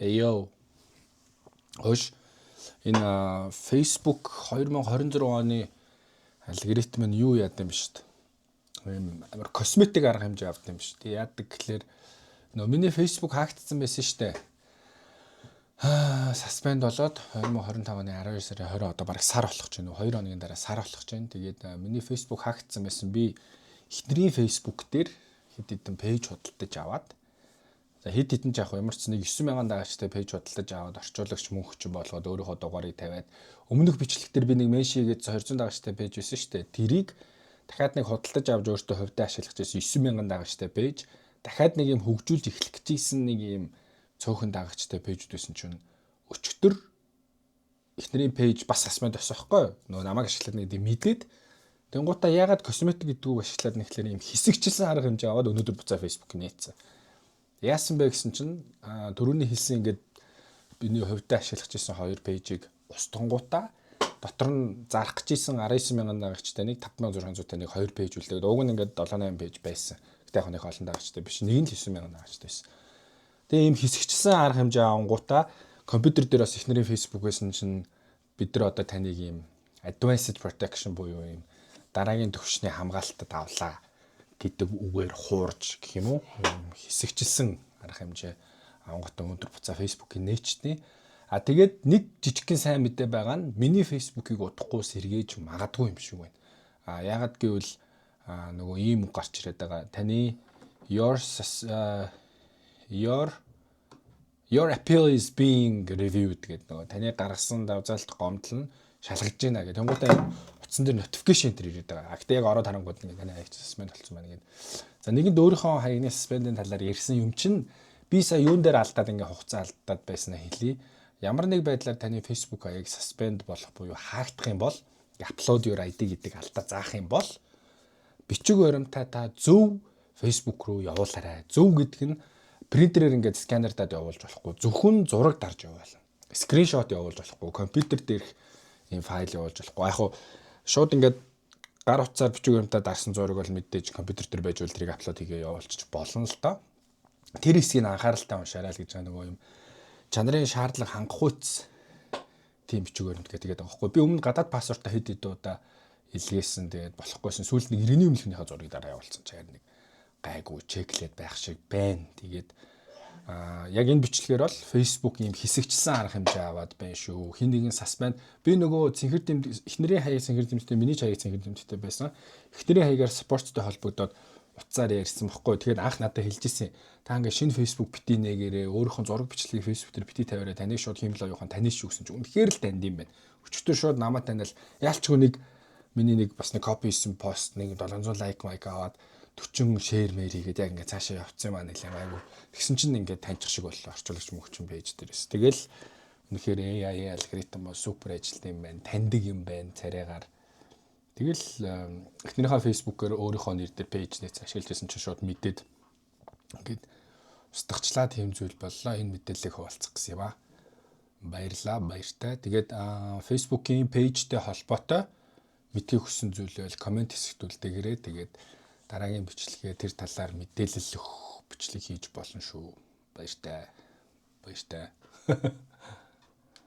Эйо. Хойш энэ Facebook 2026 оны алгоритм нь юу яад юм бэ шүү дээ. Ийм амар косметик арга хэмжээ авд юм шүү дээ. Яадаг гэхлээр нөө миний Facebook хаагдсан байсан шүү дээ. Аа, suspend болоод 2025 оны 12 сарын 20, одоо бараг сар болох ч юм уу, 2 хоногийн дараа сар болох ч юм. Тэгээд миний Facebook хаагдсан байсан. Би эхнэрийн Facebook дээр хэд хэдэн page худалдаж аваад, за, хэд хэдэн ч яг ямар ч нэг 9000 дагагчтай page худалдаж аваад, орчуулагч мөнхч болгоод, өөрийнхөө дугаарыг тавиад, өмнөх бичлэг дээр би нэг Менши гэж 200 дагагчтай page байсан шүү дээ. Тэрийг дахиад нэг худалдаж авч, өөртөө хувьдаа ашиглаж байсан 9000 дагагчтай page, дахиад нэг юм хөгжүүлж эхлэх гэжсэн нэг юм цөөхөн дагагчтай page үүд байсан чинь өчигдөр эхнэрийн page бас suspend болсон байхгүй юу? Нөгөө намайг ашиглаад нэг юм мэдээд. Тэнгуудаа ягаад косметик гэдэг үг ашиглаад нэхлээр юм хэсэгчилсэн арга хэмжээ аваад өнөөдөр буцаа Facebook нээсэн. Яасан бэ гэсэн чинь түрүүний хэлсэн ингээд миний хувьдаа ашиглаж ирсэн хоёр page ийг устгангуудаа дотор нь зарах гэж исэн 19 мянган дагагчтай нэг, 5600-тай нэг, хоёр page үлдээд, уг нь ингээд 7 8 page байсан. Гэтэ яг нэг олон дагагчтай биш. Нэг нь л 9 мянган дагагчтай байсан. Тэгээ ийм хэсэгчилсэн арга хэмжээ авангуудаа компьютер дээр бас эхнэрийн Facebook байсан чинь бид нар одоо таныг ийм advanced protection буюу ийм дараагийн төвшний хамгаалтад авлаа гэдэг үгээр хуурж гэх юм уу, хэсэгчилсэн арга хэмжээ авангуудаа өндөр буцаа Facebook-ийн нээчдээ. А тэгээд нэг жижигхэн сайн мэдээ байгаа нь миний Facebook-ыг удахгүй сэргээж магадгүй юм шиг байна. А яагаад гэвэл нөгөө ийм үг гарч ирээд байгаа. Таны your appeal is being reviewed гэдэг, нөгөө таны гаргасан давзаалт гомдол нь шалгаж байна гэх. Тэнгуутаа утсан дээр notification энэ ирээд байгаа. А гэтээ яг ороод харангууд нэг таны хаяг suspend болсон байна гэдэг. За, нэгэнд өөрийнхөө хаягны suspend ийн талаар ярьсан юм чинь би сая юун дээр алдаад, ингээ хугацаа алдаад байснаа хэлье. Ямар нэг байдлаар таны Facebook хаяг suspend болох буюу хаагдах юм бол, upload your ID гэдэг алдаа заах юм бол бичиг баримтаа та зөв Facebook руу явуулаарай. Зөв гэдэг нь принтерээр ингээд сканердаад явуулж болохгүй. Зөвхөн зураг дарж явуулна. Screenshot явуулж болохгүй. Компьютер дээрх ийм файл явуулж болохгүй. Яг хуу шууд ингээд гар утсаар бичиг баримтаа дарсан зураг бол мэдээж компьютер дээр байж бол тэрийг upload хийгээ явуулчих болно л доо. Тэр хэсгийг анхааралтай уншаарай л гэж байгаа, нөгөө юм чанарын шаардлага хангахуйц тийм бичиг баримт гэдэг байгаа байхгүй. Би өмнө гадаад паспортоо хэд хэд удаа илгээсэн, тэгээд болохгүйсэн. Сүүлд нэг иргэний өмнөхнийхээ зургийг дараа явуулсан чи харин нэг гайгүй check лээд байх шиг байна. Тэгээд яг энэ бичлэгээр бол Facebook ийм хэсэгчсэн арга хэмжээ аваад байна шүү. Хин нэгэн suspend, би нөгөө цэнхэр дэмт, эхнэрийн хаяг цэнхэр дэмттэй, миний ч хаяг цэнхэр дэмттэй байсан. Эхнэрийн хаягаар support той холбогдоод утсаар ярьсан бохгүй. Тэгэхээр анх надад хэлж ирсэн. Та ингээ шинэ Facebook бити нээгээрээ, өөрийнхөө зураг бичлэгийг Facebook дээр бити тавиараа, таныг шууд хиймэл оюухан таны шүү гэсэн чинь үнэхээр л танд юм байна. Өчигдөр шууд намайг танил, яалчгүй нэг миний нэг бас нэг copy хийсэн пост нэг 700 like майк аваад, 40 share мэр хийгээд яг ингээ цаашаа явцсан юм аа, нэлээ айгу. Тэгсэн чинь ингээ таньчих шиг боллоо орчуулагч мөгчин page дээрээс. Тэгэл үнэхээр AI алгоритм бол супер ажилт юм байна. Таньдаг юм байна царайгаар. Тэгэл эхнэрийнхээ Facebook-оор өөрийнхөө нэр дээр page нээц ашиглаж байсан чинь шууд мэдээд ингээд устгахчлаа, тийм зүйл боллоо. Энэ мэдээллийг хуваалцах гэсэн юм аа. Баярлаа, баяртай. Тэгээд Facebook-ийн page тэй холбоотой мэдхийг хүссэн зүйл бол comment хэсэгт үлдээгээрэй. Тэгээд дараагийн бичлэгээ тэр талаар мэдээлэл өгөх бичлэг хийж болно шүү. Баяртай. Баяртай.